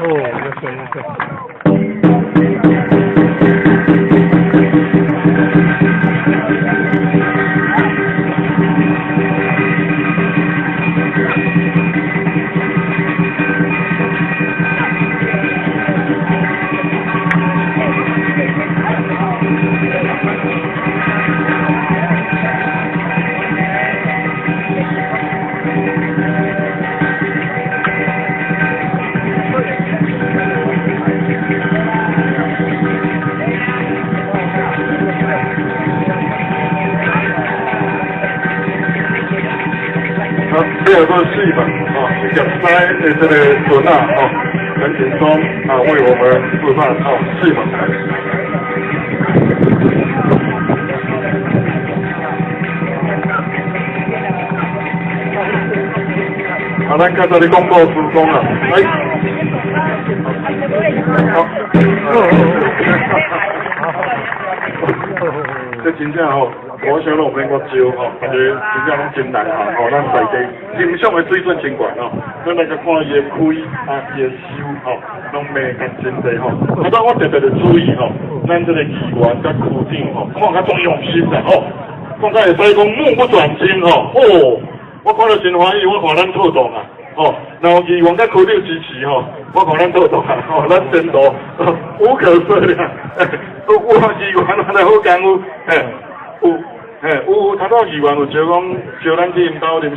哦，沒錯沒錯。好，第二個戲嘛，哦，入西的這個船啊，哦，陳錦松啊為我們示範哦戲嘛。好，咱剛才咧講故事講啦，哎，好，這真正吼，我想攏毋免我招吼，大家真正攏真難行吼，咱在地欣賞的水準真懸吼，咱來個看伊的開啊，伊的收吼，攏美甲真濟吼。啊，但我特別就注意吼，咱這個議員佮區長吼，看較足用心啦吼，看較會使講目不轉睛吼，哦，我看了真歡喜，我看咱透動啊，吼，然後議員佮區長支持吼，我看咱透動啊，吼，咱前途無可設量。有議員來好功夫，嘿，有，嘿，有，頭拄議員有招講招咱去𪜶兜啉。